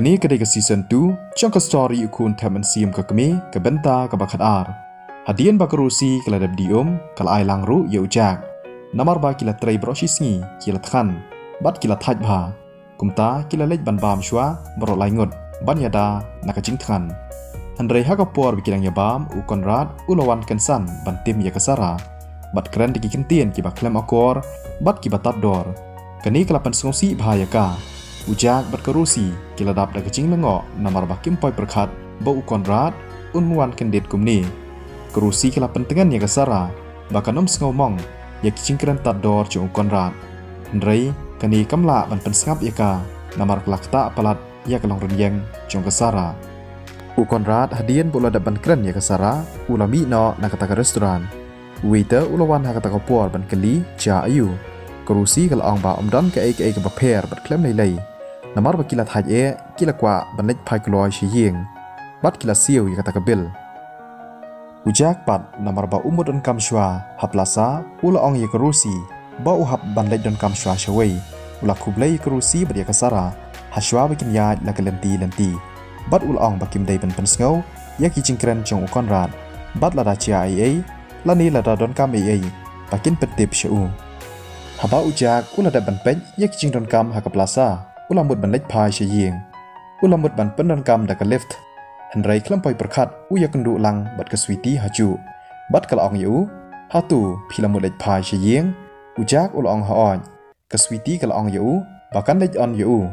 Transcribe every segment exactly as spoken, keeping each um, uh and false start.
Kane ka dei ka season two jong ka story U Khun Thep Mynsiem ka Kmie, ka bynta kaba khatar. Hadien ba ka Rosie ka la dep dih um, ka la ai lang ruh ïa u Jack. Namar ba ki la trei baroh shi sngi, ki la thngan bad ki la thait bha. Kumta ki la leit ban bam shuwa baroh lai ngut ban ïada na ka jingthngan. Hynrei ha ka por ba ki dang ïa bam, u Conrad u la wan kynsan ban tim ïa ka Sarah, bad kren da ki kyntien kiba khlem akor bad kiba tad dor. Kane ka la pynsngewsih bha ïa ka. U Jack bad ka Rosie ki la dap da ka jinglyngngoh namar ba kim poi pyrkhat ba u Conrad un wan kyndit kumne. Ka Rosie ka la pyntngen ïa ka Sarah ba kan ym sngew mong ïa ki jingkren tad dor jong u Conrad. Hynrei kane kam lah ban pynsngap ïa ka, namar ka la ktah palat ïa ka longrynïeng jong ka Sarah. U Conrad hadien ba u la dep ban kren ïa ka Sarah, u la mih noh na kata ka restaurant. U waiter u la wan ha kata ka por ban kylli jia aiu. Ka Rosie ka la ong ba ym don kaei kaei kaba pher bad khlem lei lei. Namar ba ki la thait eh, ki la kwah ban leit phai kloi sha ïing bad ki la siew ïa kata ka bill. U Jack pat, namar ba u mut donkam shuwa ha plaza, u la ong ïa ka Rosie ba u hap ban leit donkam shuwa shawei. U la khublei ïa ka Rosie bad ïa ka Sarah ha shuwa ba kin ïaid la ka lynti lynti, bad u la ong ba kim dei ban pynsngew ïa ki jingkren jong u Conrad, bad lada jia ei ei lane lada donkam ei ei, ba kin pyntip sha u. Haba u Jack u la dep ban peit ïa ki jingdonkam ha ka plaza, u la mut ban leit phai sha ïing. U la mut ban pyndonkam da ka lift. Hynrei khlem poi pyrkhat u ïakynduh lang bad ka Sweety hajuh. Bad ka la ong ïa u, hato phi la mut leit phai sha ïing? U Jack u la ong, hooid. Ka Sweety ka la ong ïa u ba kan leit on ïa u.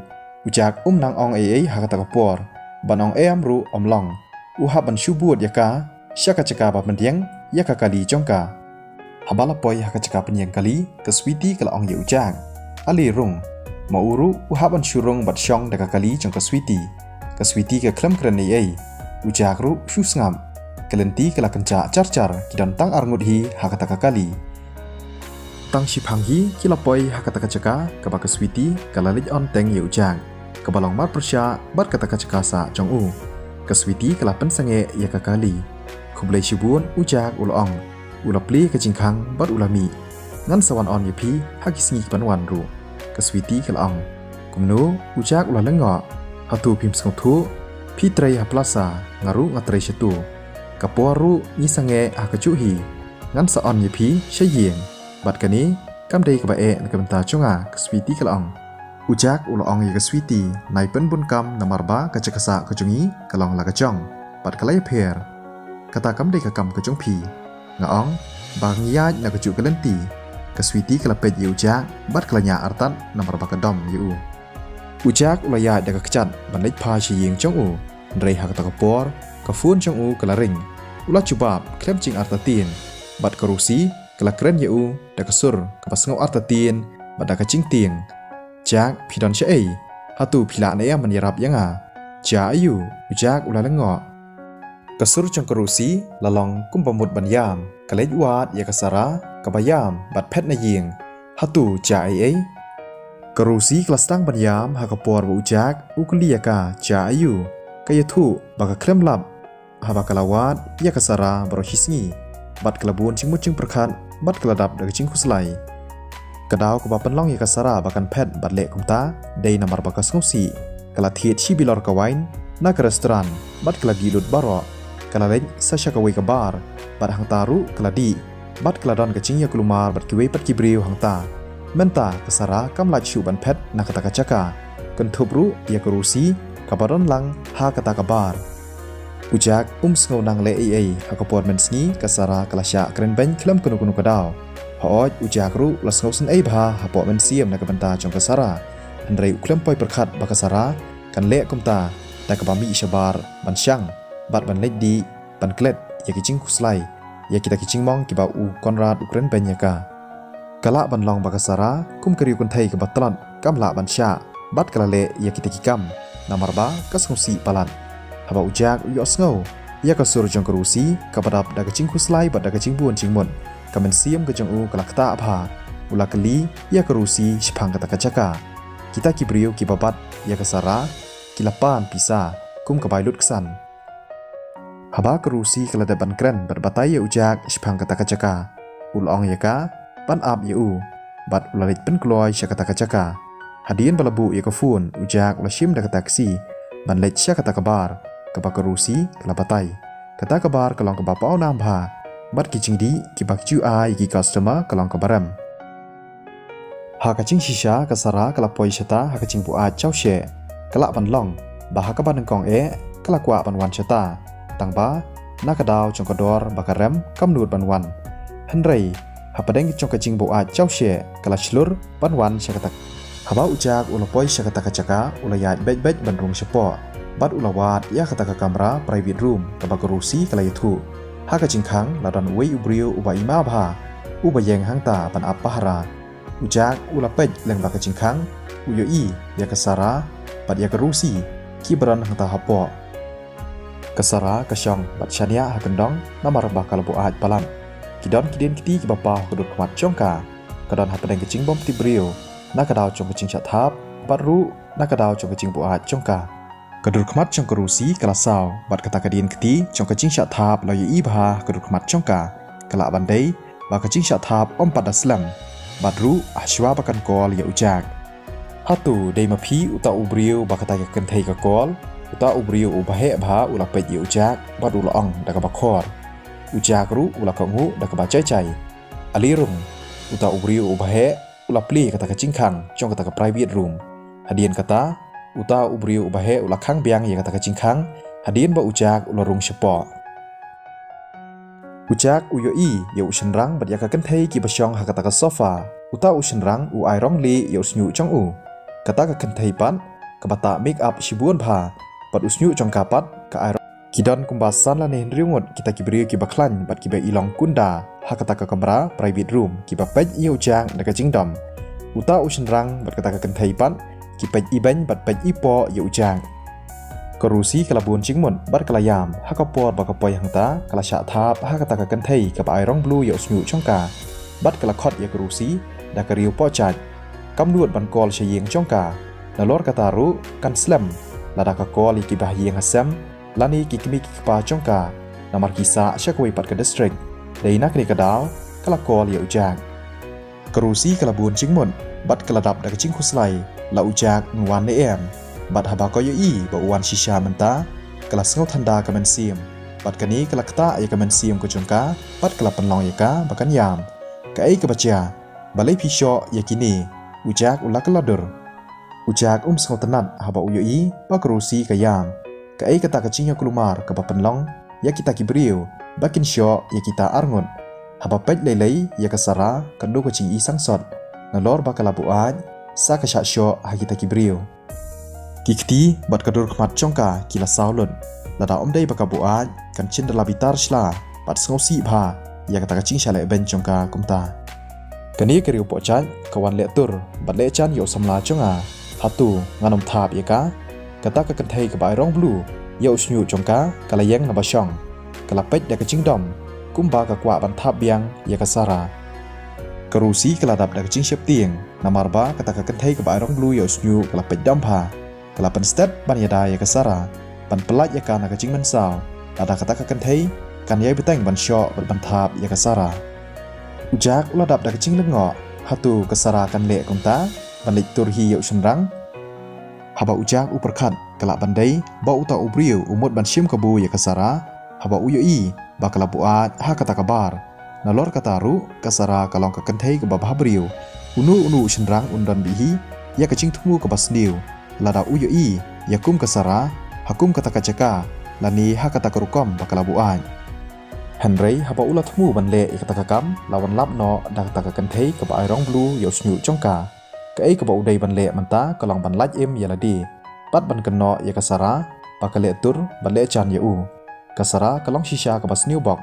U Jack um nang ong ei ei ha kata ka por. Ban ong em ruh ym long. U hap ban shu bud ïa ka sha ka jaka ba pyndiang ïa ka kali jong ka. Haba la poi ha ka jaka pyndiang kali, ka Sweety ka la ong ïa u Jack, ale rung. Ma u ruh u hap ban shu rung bad shong da ka kali jong ka Sweety. Ka Sweety ka khlem kren ei ei. U Jack ruh shu sngap. Ka lynti ka la kynjah jar jar, ki don tang ar ngut hi ha kata ka kali. Tang shiphang hi ki la poi ha kata ka jaka kaba ka Sweety ka la leit on teng ïa u Jack, kaba long marpyrshah bad kata ka jaka sah jong u. Ka Sweety ka la pynsangeh ïa ka kali. Khublei shibun, u Jack u la ong. U la plie ka jingkhang bad u la mih. Ngan sa wan on ïa phi ha ki sngi ki ban wan ruh, ka Sweety ka la ong. Kumno? U Jack u la lyngngoh. Hato phim sngewthuh? Phi trei ha plaza, nga ruh nga trei shatu. Ka por ruh ngi sangeh ha kajuh hi. Ngan sa on ïa phi sha ïing. Bad kane kam dei kaba eh na ka bynta jong nga, ka Sweety ka la ong. U Jack u la ong ïa ka Sweety, nai pynbun kam, namar ba ka jaka sah ka jong ngi ka long la ka jong, bad ka la ïapher. Kata kam dei ka kam ka jong phi. Nga ong ba ngi ïaid na kajuh ka lynti. Ka Sweety ka la peit ïa u Jack bad ka la ñiah artat namar ba ka dom ïa u. U Jack u la ïaid da ka kjat ban leit phai sha ïing jong u. Hynrei ha kata ka por, ka phone jong u ka la ring. U la jubab khlem jingartatien. Bad ka Rosie ka la kren ïa u da ka sur kaba sngew artatien bad da ka jingtieng. Jack, phi don shaei? Hato phi lah ne em ban ïarap ïa nga? Jia aiu? U Jack u la lyngngoh. Ka sur jong ka Rosie la long kumba mut ban ïam. Ka leit wad ïa ka Sarah kaba ïam bad phet na ïing. Hato jia ei ei? Ka Rosie ka la sdang ban ïam ha ka por ba u Jack u kylli ïa ka jia aiu. Ka ïathuh ba ka khlem lap haba ka la wad ïa ka Sarah baroh shi sngi, bad ka la bun jingmut jingpyrkhat bad ka la dap da ka jingkhuslai. Ka daw kaba pynlong ïa ka Sarah ba kan phet bad leh kumta dei namar ba ka sngewsih. Ka la thied shi bilor ka wain na ka restaurant bad ka la dih lut baroh. Ka la leit sa sha kawei ka bar bad hangta ruh ka la dih, bad ka la don ka jingïakulmar bad kiwei pat ki briew hangta. Mynta ka Sarah kam lah shuh ban phet na kata ka jaka. Kynthup ruh ïa ka Rosie kaba don lang ha kata ka bar. U Jack um sngew nang leh ei ei ha ka por mynsngi ka Sarah ka la shah kren beiñ khlem kano kano ka daw. Hooid, u Jack ruh la sngew synei bha hapoh mynsiem na ka bynta jong ka Sarah. Hynrei u khlem poi pyrkhat ba ka Sarah kan leh kumta da kaba mih shabar ban shang bad ban leit dih ban klet ïa ki jingkhuslai ïa kita ki jingmong kiba u Conrad u kren beiñ ïa ka. Ka lah ban long ba ka Sarah kum ka riew kynthei kaba tlot kam lah ban shah bad ka la leh ïa kita ki kam namar ba ka sngewsih palat. Haba u Jack u ïohsngew ïa ka sur jong ka Rosie kaba dap da ka jingkhuslai bad da ka jingbun jingmut, ka mynsiem ka jong u ka la ktah bha. U la kylli ïa ka Rosie shaphang kata ka jaka. Kita ki briew kiba bat ïa ka Sarah ki la pan pisa kum ka bai lutksan. Haba ka Rosie ka la dep ban kren bad batai ïa u Jack shaphang kata ka jaka, u la ong ïa ka ban ap ïa u bad u la leit pynkloi sha kata ka jaka. Hadien ba la buh ïa ka phone, u Jack u la shim da ka taxi ban leit sha kata ka bar kaba ka Rosie ka la batai. Kata ka bar ka long kaba pawnam bha, bad ki jingdih kiba ki ju ai ïa ki customer ka long kaba rem. Ha ka jingshisha ka Sarah ka la poi shata ha ka jingbuaid jawsheh. Ka lah ban long ba ha kaba nyngkong eh ka la kwah ban wan shata, tangba na ka daw jong ka dor ba ka rem kam nud ban wan. Hynrei hapdeng jong ka jingbuaid jawsheh ka la shlur ban wan sha kata. Haba u Jack u la poi sha kata ka jaka u la ïaid beit beit ban rung shapoh, bad u la wad ïa kata ka kamra private room kaba ka Rosie ka la ïathuh. Ha ka jingkhang la don uwei u briew uba ima bha, uba ïeng hangta ban ap pahara. U Jack u la peit lyngba ka jingkhang, u ïohi ïa ka Sarah bad ïa ka Rosie kiba don hangta hapoh. Ka Sarah ka shong bad shaniah ha kyndong namar ba ka la buaid palat. Ki don ki dien kti kiba paw ha ka dur khmat jong ka. Ka don hapdeng ka jingbym tip briew na ka daw jong ka jingshah thap, bad ruh na ka daw jong ka jingbuaid jong ka. Ka dur khmat jong ka Rosie ka la saw, bad kata ka dien kti jong ka jingshah thap la ïohi bha ha ka dur khmat jong ka. Ka lah ban dei ba ka jingshah thap ym pat da slem, bad ruh hashwa ba kan call ïa u Jack. Hato dei ma phi uta u briew ba kata ka kynthei ka call? Uta u briew uba heh bha u la peit ïa u Jack bad u la ong da kaba khor. U Jack ruh u la kohnguh da kaba jai jai. Ale rung, uta u briew uba heh u la plie kata ka jingkhang jong kata ka private room. Hadien kata, uta u briew uba heh u la khang biang ïa kata ka jingkhang hadien ba u Jack u la rung shapoh. U Jack u ïohi ïa u shynrang bad ïa ka kynthei kiba shong ha kata ka sofa. Uta u shynrang u ai rong lieh ïa u shñiuh jong u. Kata ka kynthei pat kaba tah make up shibun bha, bad u shñiuh jong ka pat ka ai rong. Ki don kumba san lane hynriew ngut kita ki briew kiba khlaiñ bad kiba i long kunda ha kata ka kamra private room kiba peit ïa u Jack da ka jingdom. Uta u shynrang bad kata ka kynthei pat ki peit ibeiñ bad peit ipoh ïa u Jack. Ka Rosie ka la bun jingmut bad ka la ïam. Ha ka por ba ka poi hangta ka la shah thap ha kata ka kynthei kaba ai rong blue ïa u shñiuh jong ka, bad ka la khot ïa ka Rosie da ka riew poh jait. Kam nud ban call sha ïing jong ka. Nalor kata ruh kan slem lada ka call ïa kiba ha ïing ha sem lane ki kmie ki kpa jong ka, namar ki sah sha kawei pat ka district. Dei na kane ka daw ka la call ïa u Jack. Ka Rosie ka la bun jingmut bad ka la dap da ka jingkhuslai la u Jack un wan ne em. Bad haba ka ïohi ba u wan shisha mynta, ka la sngew thanda ka mynsiem. Bad kane ka la ktah ïa ka mynsiem ka jong ka bad ka la pynlong ïa ka ba kan ïam. Kaei kaba jia? Balei phi shoh ïa kine? U Jack u la kylla dur. U Jack um sngewtynnat haba u ïohi ba ka Rosie ka ïam. Kaei kata ka jingïakulmar kaba pynlong ïa kita ki briew ba kin shoh ïa kita arngut? Haba peit lei lei ïa ka Sarah ka dei ka jingi sangsot. Nalor ba ka la buaid sa ka shah shoh ha kita ki briew. Ki kti bad ka dur khmat jong ka ki la saw lut. Lada ym dei ba ka buaid kan shin da la bitar shla bad sngewsih bha ïa kata ka jingshah lehbeiñ jong ka kumta. Kane ka riew poh jait ka wan leh tur bad leh jan ïa u samla jong nga. Hato ngan ym thap ïa ka? Kata ka kynthei kaba ai rong blue ïa u shñiuh jong ka ka la ïeng na ba shong. Ka la peit da ka jingdom kumba ka kwah ban thap biang ïa ka Sarah. Ka Rosie ka la dap da ka jingsheptieng namar ba kata ka kynthei kaba ai rong blue ïa u shñiuh ka la peit dom bha. Ka la pynstet ban ïada ïa ka Sarah, ban pyllait ïa ka na ka jingmynsaw lada kata ka kynthei kan ïai bteng ban shoh bad ban thap ïa ka Sarah. U Jack u la dap da ka jinglyngngoh, hato ka Sarah kan leh kumta ban leit tur hi ïa u shynrang? Haba u Jack u pyrkhat ka lah ban dei ba uta u briew u mut ban shim kabu ïa ka Sarah haba u ïohi ba ka la buaid ha kata ka bar. Nalor kata ruh ka Sarah ka long ka kynthei kaba bhabriew. Uno uno u shynrang un don bha hi ïa ka jingthmu kaba sniew lada u ïohi ïa kum ka Sarah ha kum kata ka jaka lane ha kata ka rukom ba ka la buaid. Hynrei haba u la thmu ban leh ïa kata ka kam, la wan lap noh da kata ka kynthei kaba ai rong blue ïa u shñiuh jong ka. Kaei kaba u dei ban leh mynta ka long ban lait im ïa lade bad ban kynnoh ïa ka Sarah ba ka leh tur bad leh jan ïa u. Ka Sarah ka long shisha kaba sniew bok.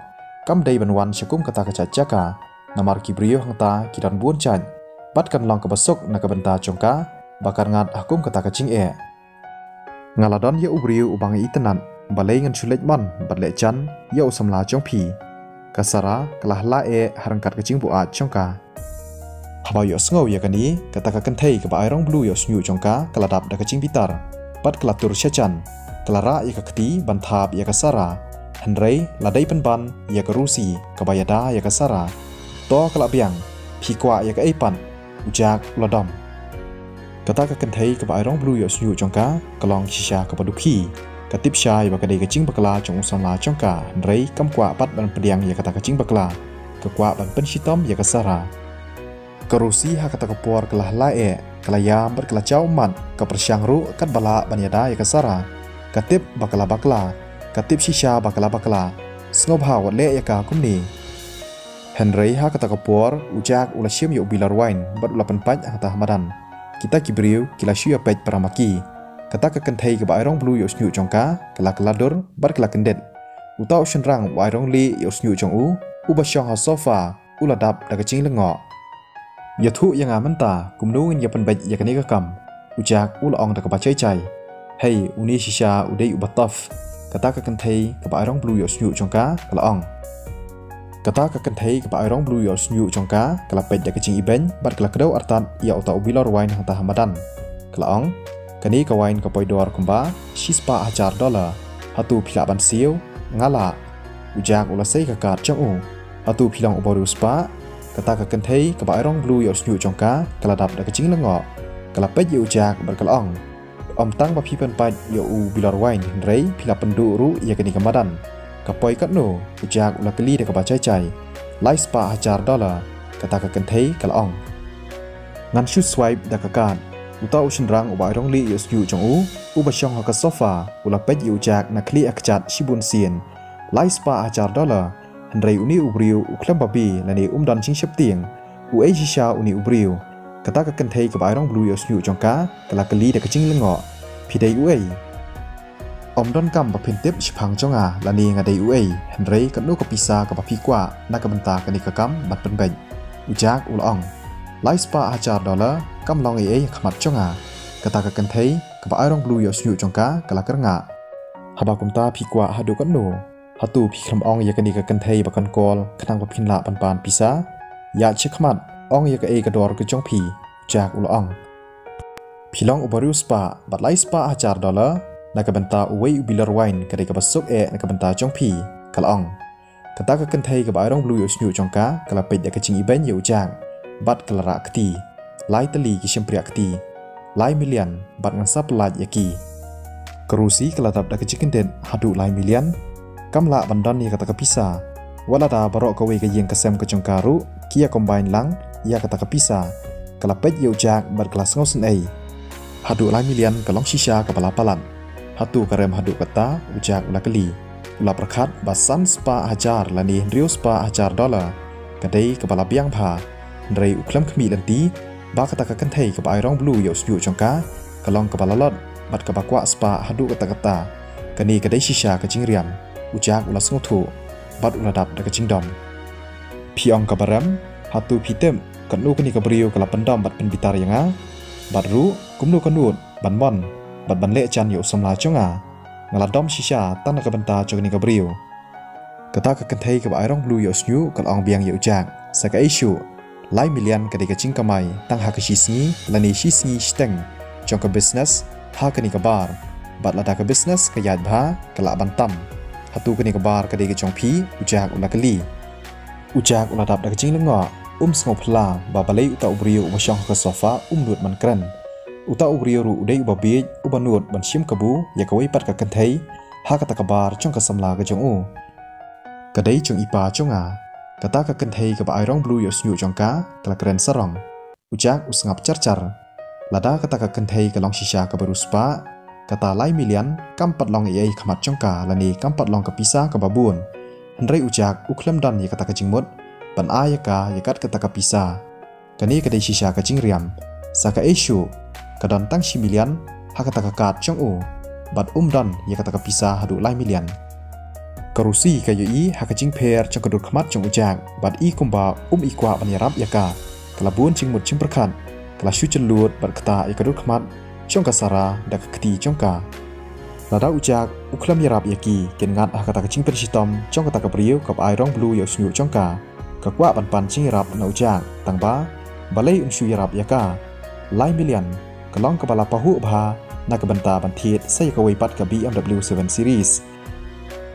Kam dei ban wan sha kum kata ka jait jaka, namar ki briew hangta ki don bun jait. Bad kan long kaba suk na ka bynta jong ka ba kan ngat ha kum kata ka jingeh. Nga la don ïa u briew uba nga itynnad, balei ngan shu leit mon bad leh jan ïa u samla jong phi? Ka Sarah ka la hla eh ha ryngkat ka jingbuaid jong ka. Haba ïohsngew ïa kane, kata ka kynthei kaba ai rong blue ïa u shñiuh jong ka ka la dap da ka jingbitar bad ka la tur sha jan. Ka la rah ïa ka kti ban thap ïa ka Sarah, hynrei la dei pynban ïa ka Rosie kaba ïada ïa ka Sarah. To ka la biang, phi kwah ïa kaei pat? U Jack u la dom. Kata ka kynthei kaba ai rong blue ïa u shñiuh jong ka, ka long shisha kaba dukhi. Ka tip shai ba ka dei ka jingbakla jong u samla jong ka, hynrei kam kwah pat ban pdiang ïa kata ka jingbakla. Ka kwah ban pynshitom ïa ka Sara. Ka Rosie ha kata ka por ka la hla eh, ka la ïam bad ka la jaw ummat, ka pyrshang ruh katba lah ban ïada ïa ka Sara. Ka tip ba ka la bakla, ka tip shisha ba ka la bakla. Sngewbha wat leh ïa ka kumne. Hynrei ha kata ka por, u Jack u la shim ïa u bilor wine, bad u la pynpait hangta ha madan. Kita ki briew, ki la shu ïa peit para ma ki. Kata ka kynthei kaba ai rong blue ïa u shñiuh jong ka, ka la kylla dur, bad ka la kyndit. Uta u shynrang u ai rong lieh ïa u shñiuh jong u, uba shong ha sofa, u la dap da ka jinglyngngoh. Ïathuh ïa nga mynta, kumno ngin ïa pynbeit ïa kane ka kam. U Jack u la ong da kaba jai jai. Hei, une shisha u dei uba tough. Kata ka kynthei kaba ai rong blue ïa u shñiuh jong ka, ka la ong. Kata ka kynthei kaba ai rong blue ïa u shñiuh jong ka, ka la peit da ka jingibeiñ, bad ka la kdew artat ïa uta u bilor wine hangta ha madan. Ka la ong. Kane ka wine ka poi dor kumba shispah hajar dollar. Hato phi lah ban siew? Nga lah. U Jack u la sei ka kad jong u. Hato phi long uba riewspah? Kata ka kynthei kaba ai rong blue ïa u shñiuh jong ka, ka la dap da ka jinglyngngoh. Ka la peit ïa u Jack bad ka la ong. Ym tang ba phi pynpait ïa u bilor wine hynrei phi la pynduh ruh ïa kane ka madan. Ka poi katno? U Jack u la kylli da kaba jai jai. Lai spah hajar dollar, kata ka kynthei ka la ong. Ngan shu swipe da ka kad. Uta u shynrang uba ai rong lieh ïa u shñiuh jong u, uba shong ha ka sofa, u la peit ïa u Jack na khlieh ha kjat shibun sien. Lai spah hajar dollar, hynrei une u briew u khlem babe lane um don jingsheptieng. Uei shisha une u briew? Kata ka kynthei kaba ai rong blue ïa u shñiuh jong ka, ka la kylli da ka jinglyngngoh. Phi dei uei? Ym donkam ba phin tip shaphang jong nga lane nga dei uei, hynrei katno ka pisa kaba phi kwah na ka bynta kane ka kam ban pynbeit? U Jack u la ong. Lai spah hajar dollar, kam long ei ei ha khmat jong nga. Kata ka kynthei kaba ai rong blue ïa u shñiuh jong ka, ka la kyrngah. Haba kumta phi kwah haduh katno? Hato phi khlem ong ïa kane ka kynthei ba kan call khnang ba phin lah pynpan pisa? Ïaid shakhmat, ong ïa kaei ka dor ka jong phi, u Jack u la ong. Phi long uba riewspah, bad lai spah hajar dollar, na ka bynta uwei u bilor wine ka dei kaba suk eh na ka bynta jong phi, ka la ong. Kata ka kynthei kaba ai rong blue ïa u shñiuh jong ka, ka la peit da ka jingibeiñ ïa u Jack, bad ka la rah kti. Lai tylli ki shympriah kti. Lai million, bad ngan sa pyllait ïa ki. Ka Rosie ka la dap da ka jingkyndit, haduh lai million. Kam lah ban don ïa kata ka pisa. Wat lada baroh kawei ka ïing ka sem ka jong ka ruh, ki ïa combine lang ïa kata ka pisa. Ka la peit ïa u Jack bad ka la sngewsynei. Haduh lai million ka long shisha kaba la palat. Hato ka rem haduh katta, u Jack u la kylli. U la pyrkhat ba san spah hajar lane hynriew spah hajar dollar ka dei kaba la biang bha. Hynrei u khlem khmih lynti ba kata ka kynthei kaba ai rong blue ïa u shñiuh jong ka, ka long kaba la lot bad kaba kwah spah haduh katta katta. Kane ka dei shisha ka jingriam, u Jack u la sngewthuh bad u la dap da ka jingdom. Phi ong kaba rem, hato phi tip katno kane ka briew ka la pyndom bad pynbitar ïa nga? Bad ruh, kumno ka nud ban mon bad ban leh jan ïa u samla jong nga? Nga la dom shisha tang na ka bynta jong kane ka briew. Kata ka kynthei kaba ai rong blue ïa u shñiuh ka la ong biang ïa u Jack. Sa kaei shuh, lai million ka dei ka jingkamai tang ha ka shi sngi lane shi sngi shiteng jong ka business ha kane ka bar. Bad lada ka business ka ïaid bha, ka lah ban tam. Hato kane ka bar ka dei ka jong phi? U Jack u la kylli. U Jack u la dap da ka jinglyngngoh, um sngewphylla ba balei uta u briew uba shong ha ka sofa um nud ban kren. Uta u briew ruh u dei uba bieit, uba nud ban shim kabu ïa kawei pat ka kynthei ha kata ka bar jong ka samla ka jong u. Ka dei jong i pa jong nga. Kata ka kynthei kaba ai rong blue ïa u shñiuh jong ka, ka la kren sarong. U Jack u sngap jar jar. Lada kata ka kynthei ka long shisha kaba riewspah, kata lai million kam pat long ei ei ha khmat jong ka lane kam pat long ka pisa kaba bun. Hynrei u Jack u khlem don ïa kata ka jingmut ban ai ïa ka ïa kat kata ka pisa. Kane ka dei shisha ka jingriam. Sa kaei shuh, ka don tang shi million ha kata ka kad jong u, bad um don ïa kata ka pisa haduh lai million. Ka Rosie ka ïohi ha ka jingpher jong ka dur khmat jong u Jack, bad i kumba um i kwah ban ïarap ïa ka. Ka la bun jingmut jingpyrkhat, ka la shu jynlut bad ktah ïa ka dur khmat jong ka Sarah da ka kti jong ka. Lada u Jack u khlem ïarap ïa ki, kin ngat ha kata ka jingpynshitom jong kata ka briew kaba ai rong blue ïa u shñiuh jong ka. Ka kwah ban pan jingïarap na u Jack, tangba balei un shu ïarap ïa ka? Lai million ka long kaba la pahuh bha na ka bynta ban thied sa ïa kawei pat ka B M W seven Series.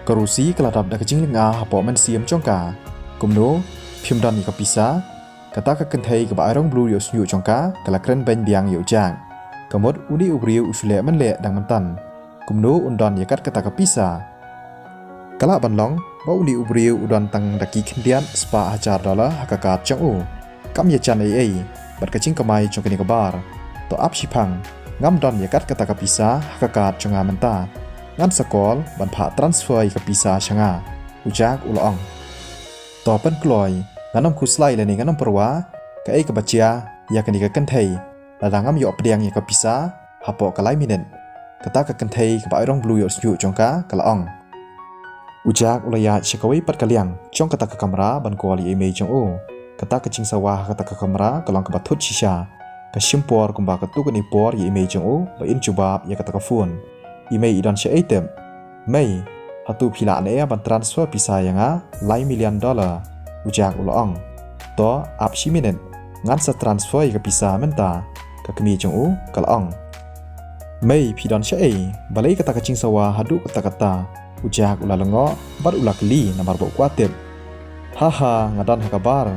Ka Rosie ka la dap da ka jinglyngngoh hapoh mynsiem jong ka. Kumno, phim don ïa ka pisa? Kata ka kynthei kaba ai rong blue ïa u shñiuh jong ka, ka la kren beiñ biang ïa u Jack. Ka mut une u briew u shu leh mynleh dang myntan. Kumno un don ïa kat kata ka pisa? Ka lah ban long ba une u briew u don tang da ki khyndiat spah hajar dollar ha ka card jong u. Kam ïa jan ei ei bad ka jingkamai jong kane ka bar. To ap shiphang, ngam don ïa kat kata ka pisa ha ka card jong nga mynta. Ngan sa call ban phah transfer ïa ka pisa sha nga, u Jack u la ong. To pynkloi, ngan ym khuslai lane ngan ym pyrwa kaei kaba jia ïa kane ka kynthei lada ngam ïoh pdiang ïa ka pisa hapoh ka lai minit. Kata ka kynthei kaba ai rong blue ïa u shñiuh jong ka ka la ong. U Jack u la ïaid sha kawei pat ka liang jong kata ka kamra ban call ïa i mei jong u. Kata ka jingsawa ha kata ka kamra ka long kaba thut shisha. Ka shim por kumba katto katne por ïa i mei jong u ba in jubab ïa kata ka phone. I mei i don shaei tip? Mei, hato phi lah ne ban transfer pisa ïa nga lai million dollar? U Jack u la ong. To ap shi minit, ngan sa transfer ïa ka pisa mynta, ka kmie jong u ka la ong. Mei, phi don shaei? Balei kata ka jingsawa haduh katta katta? U Jack u la lyngngoh bad u la kylli namar ba u kwah tip. Ha ha, nga don ha ka bar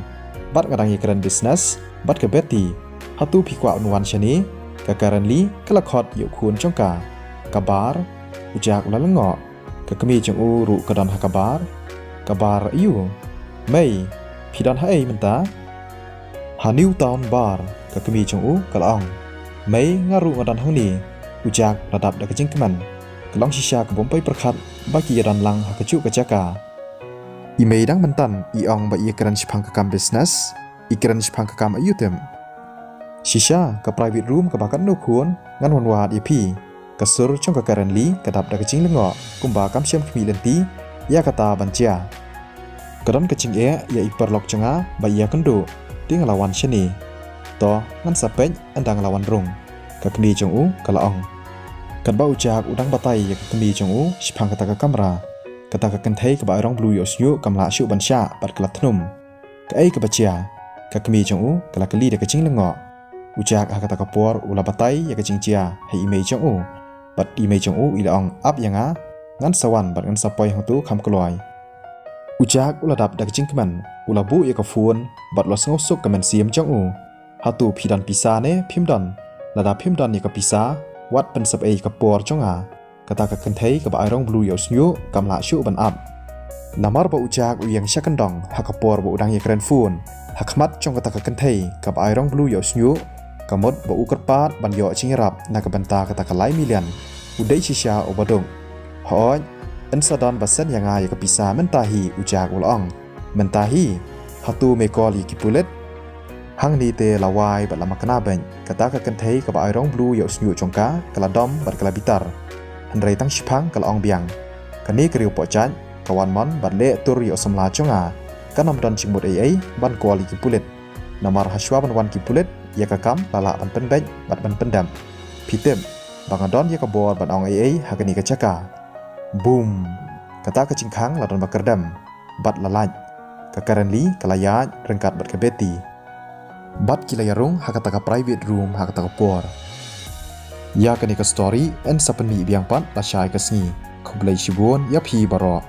bad nga dang ïakren business bad ka Betty. Hato phi kwah ban wan shane? Ka Karen Lee ka la khot ïa u khun jong ka. Ka bar? U Jack u la lyngngoh. Ka kmie jong u ruh ka don ha ka bar. Ka bar aïu? Mei, phi don haei mynta? Ha New Town Bar, ka kmie jong u ka la ong. Mei, nga ruh nga don hangne. U Jack u la dap da ka jingkmen. Ka long shisha ka bym poi pyrkhat ba ki ïa don lang ha kajuh ka jaka. I mei dang myntan i ong ba i ïakren shaphang ka kam business. I kren shaphang ka kam aïu tip? Shisha, ka private room kaba katno khun, ngan wan wad ïa phi. Ka sur jong ka Karen Lee ka dap da ka jinglyngngoh kumba kam shym khmih lynti ïa kata ban jia. Ka don ka jingeh ïa i paralok jong nga ba i ïakynduh, te nga la wan shane. To, ngan sa peit ynda nga la wan rung, ka kmie jong u ka la ong. Katba u Jack u dang batai ïa ka kmie jong u shaphang kata ka kamra, kata ka kynthei kaba ai rong blue ïa u shñiuh kam lah shuh ban shah bad ka la thnum. Kaei kaba jia? Ka kmie jong u ka la kylli da ka jinglyngngoh. U Jack ha kata ka por u la batai ïa ka jingjia ha i mei jong u. Bad i mei jong u i la ong, ap ïa nga, ngan sa wan bad ngan sa poi hangto kham kloi. U Jack u la dap da ka jingkmen, u la buh ïa ka phone bad u la sngewsuk ka mynsiem jong u. Hato phi don pisa ne phim don? Lada phim don ïa ka pisa, wat pynsep ei ïa ka por jong nga. Kata ka kynthei kaba ai rong blue ïa u shñiuh kam lah shuh ban ap. Namar ba u Jack u ïeng sha kyndong ha ka por ba u dang ïakren phone ha khmat jong kata ka kynthei kaba ai rong blue ïa u shñiuh, ka mut ba u kyrpad ban ïoh jingïarap na ka bynta kata ka lai million. U dei shisha uba duk. Hooid, yn sa don ba send ïa nga ïa ka pisa mynta hi, u Jack u la ong. Mynta hi? Hato me call ïa ki pulit? Hangne te la wai bad la makna beit, kata ka kynthei kaba ai rong blue ïa u shñiuh jong ka ka la dom bad ka la bitar. Hynrei tang shiphang ka la ong biang, kane ka riewpoh jait ka wan mon bad leh tur ïa u samla jong nga. Kan ym don jingmut ei ei ban call ïa ki pulit. Namar hashwa ban wan ki pulit, ïa ka kam la lah ban pynbeit bad ban pyndep. Phi tip ba nga don ïa ka bor ban ong ei ei ha kane ka jaka. Boom! Kata ka jingkhang la don ba kyrdem bad la lait. Ka Karen Lee ka la ïaid ryngkat bad ka Betty. Bad ki la ïarung ha kata ka private room ha kata ka por. Ïa kane ka story yn sa pynmih biang pat lashai ka sngi. Khublei shibun ïa phi baroh.